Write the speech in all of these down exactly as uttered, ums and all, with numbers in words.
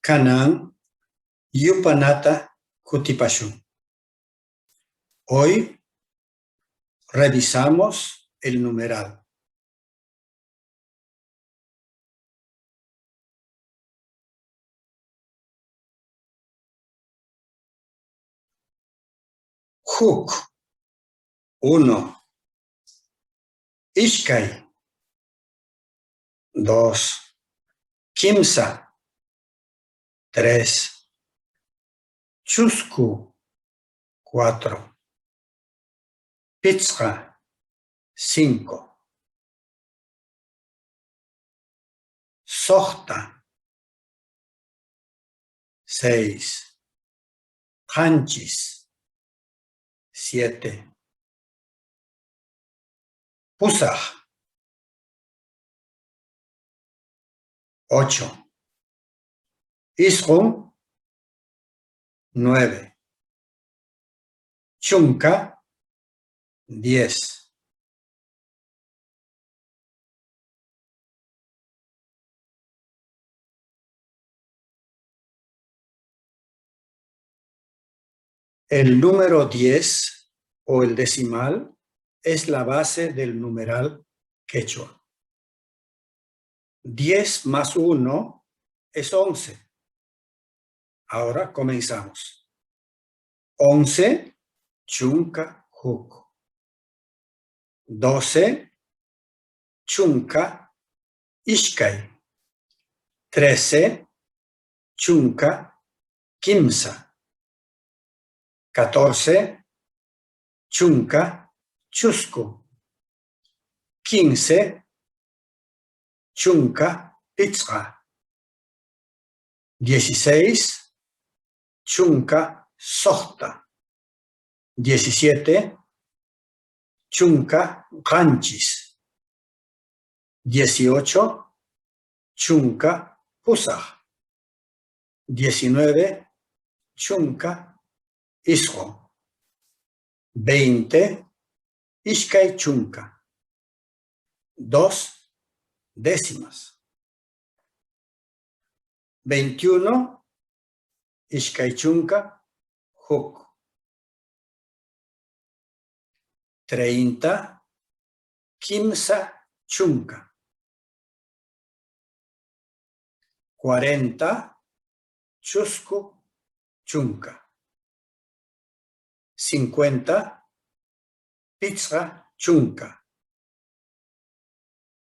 Canan yupanata cutipashun. Hoy revisamos el numeral. Juc, uno. Ishcay, dos. Quimsa, tres. Chuscu, cuatro. Pitsqa, cinco. Soqta, seis. Qanchis, siete. Pusaq, ocho. Isqun, nueve. Chunka, diez. El número diez o el decimal es la base del numeral quechua. Diez más uno es once. Ahora comenzamos. Once, chunka, juc. Doce, chunka, ishcay. Trece, chunka, quimsa. Catorce, chunka, chuscu. Quince, chunka, pitsqa. Dieciséis, chunka, soqta. Diecisiete, chunka, qanchis. Dieciocho, chunka, pusaq. Diecinueve, chunka, isqun. Veinte, ishcay chunka. Dos décimas. Veintiuno, ishcay chunka, juc. Treinta, quimsa chunka. Cuarenta, chuscu chunka. Cincuenta, pitsqa chunka.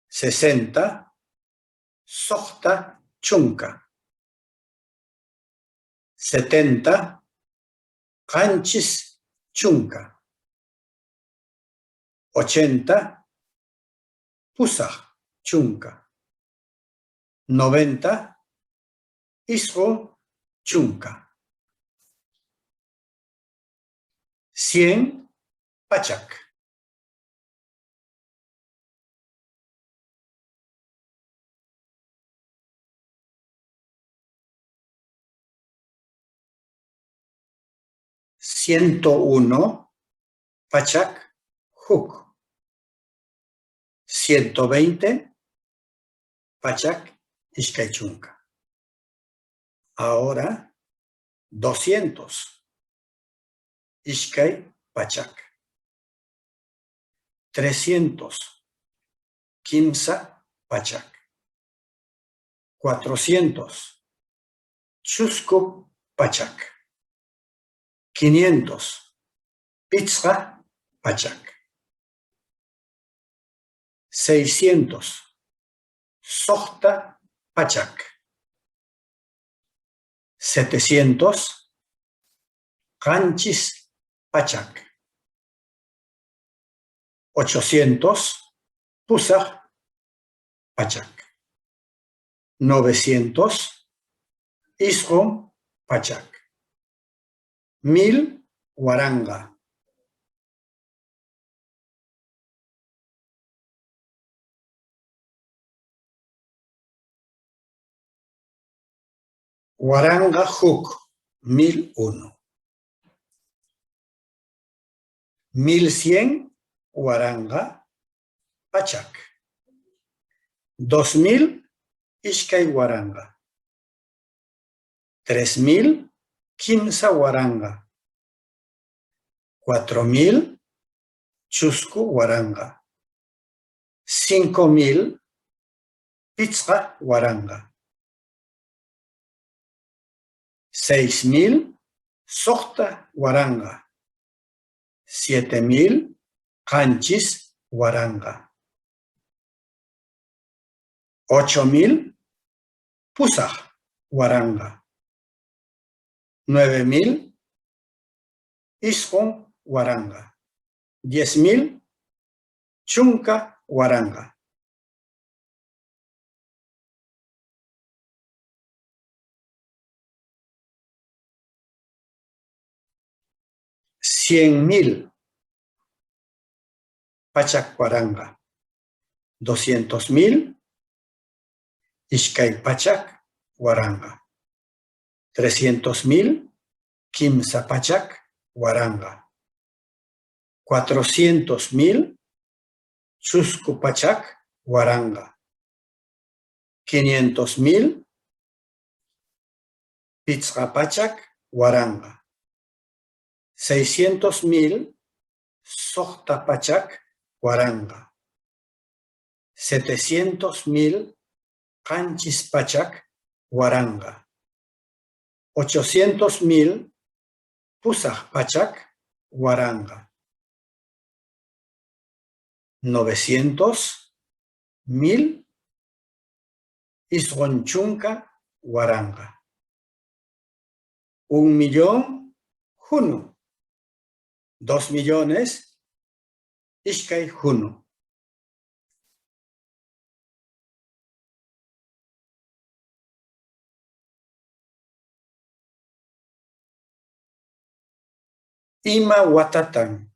Sesenta, soqta chunka. Setenta, qanchis chunka. Ochenta, pusaq chunka. Noventa, isqun chunka. Cien, pachak. Ciento uno, pachak, juc. Ciento veinte, pachak, ishcay chunka. Ahora, doscientos, ishcay pachak. Trescientos, quimsa pachak. Cuatrocientos, chuscu pachak. Quinientos, pitsqa pachak. Seiscientos, soqta pachak. Setecientos, qanchis pachak. Ochocientos, pusaq pachak. Novecientos, isqun pachak. Mil, waranqa. Waranqa juc, mil uno. Mil cien, waranqa pachak. Dos mil, ishcay waranqa. tres mil kimsa waranqa, cuatro mil chusku waranqa, cinco mil pitsqa waranqa, seis mil soqta waranqa, siete mil qanchis waranqa, ocho mil pusaq waranqa, nueve mil isqun waranqa, diez mil chunka waranqa. Cien mil pachak waranqa, doscientos mil ishkay pachak waranqa, trescientos mil kimsa pachak waranqa, cuatrocientos mil chusku pachak waranqa, quinientos mil pitsqa pachak waranqa, seiscientos mil soqta pachak waranqa, setecientos mil qanchis pachak waranqa, ochocientos mil pusaq pachak waranqa, novecientos mil isqun chunka waranqa, un millón hunu, dos millones ishkay hunu. ¿Ima watatan?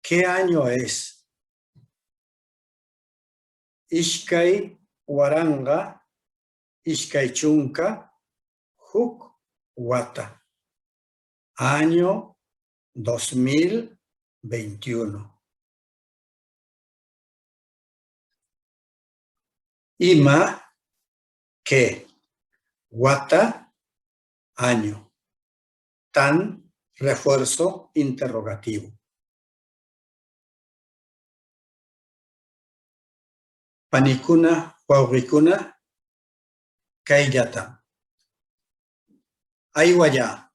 ¿Qué año es? Ishkay waranqa, ishkay chunka, huk wata. Año dos mil veintiuno. ¿Ima? ¿Qué? Wata, año. Tan, refuerzo interrogativo. Panicuna, wauqicuna, caillata. Aywalla,